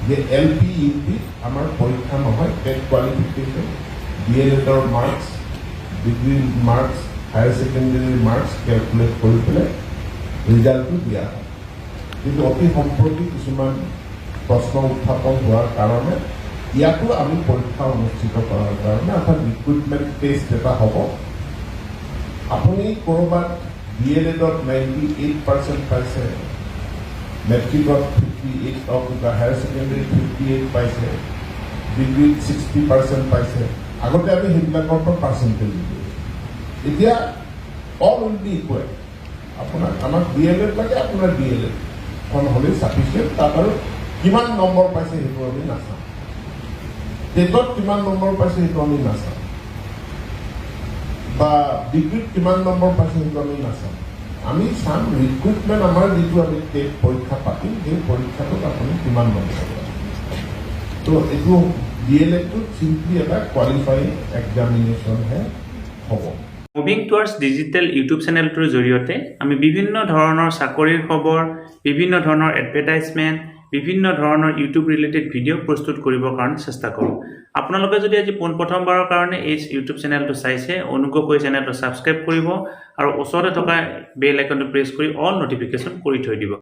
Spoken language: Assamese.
যে এল পি, ইউ পি আমাৰ পৰীক্ষা নহয়। টেট কোৱালিফিকেশ্যন, ডি এল এডৰ মাৰ্কছ, ডিগ্ৰীৰ মাৰ্কছ, হায়াৰ ছেকেণ্ডেৰীৰ মাৰ্কছ কেলকুলেট কৰি পেলাই ৰিজাল্টটো দিয়া হয়। কিন্তু অতি সম্প্ৰতি কিছুমান প্ৰশ্ন উত্থাপন হোৱাৰ কাৰণে ইয়াতো আমি পৰীক্ষা অনুষ্ঠিত কৰাৰ কাৰণে, অৰ্থাৎ ৰিক্ৰুইটমেণ্ট টেষ্ট এটা হ'ব। আপুনি ক'ৰবাত ডি এল এডত 98% পাইছে, মেট্ৰিকত 58, হায়াৰ ছেকেণ্ডেৰীত 58 পাইছে, ডিগ্ৰীত 60% পাইছে। আগতে আমি সেইবিলাকৰ পৰা পাৰ্চেণ্টেজ দিওঁ। এতিয়া all will be equal. আপোনাক, আমাক ডি এল এড লাগে, আপোনাৰ ডি এল এডখন হ'লেই চাফিচিয়েণ্ট। তাত আৰু কিমান নম্বৰ পাইছে সেইটো আমি নাচাওঁ। টেটত কিমান নম্বৰ পাইছে সেইটো আমি নাচাওঁ বা ডিগ্ৰীত কিমান নম্বৰ পাইছে সেইটো আমি নাচাওঁ। আমি চাম ৰিক্ৰুইটমেণ্ট, আমাৰ যিটো আমি টেট পৰীক্ষা পাতিম, সেই পৰীক্ষাটোত আপুনি কিমান নম্বৰ পাইছে। তো এইটো ডি এল এডটোত চিম্পলি এটা কোৱালিফাইং এক্সামিনেশ্যনহে হ'ব। মুভিং টুৱাৰ্ডছ ডিজিটেল ইউটিউব চেনেলটোৰ জৰিয়তে আমি বিভিন্ন ধৰণৰ চাকৰিৰ খবৰ, বিভিন্ন ধৰণৰ এডভাৰটাইজমেণ্ট, বিভিন্ন ধৰণৰ ইউটিউব ৰিলেটেড ভিডিঅ' প্ৰস্তুত কৰিবৰ কাৰণে চেষ্টা কৰোঁ। আপোনালোকে যদি আজি পোনপ্ৰথমবাৰৰ কাৰণে এই ইউটিউব চেনেলটো চাইছে, অনুগ্ৰহ কৰি চেনেলটো ছাবস্ক্ৰাইব কৰিব আৰু ওচৰতে থকা বেল আইকনটো প্ৰেছ কৰি অল ন'টিফিকেশ্যন কৰি থৈ দিব।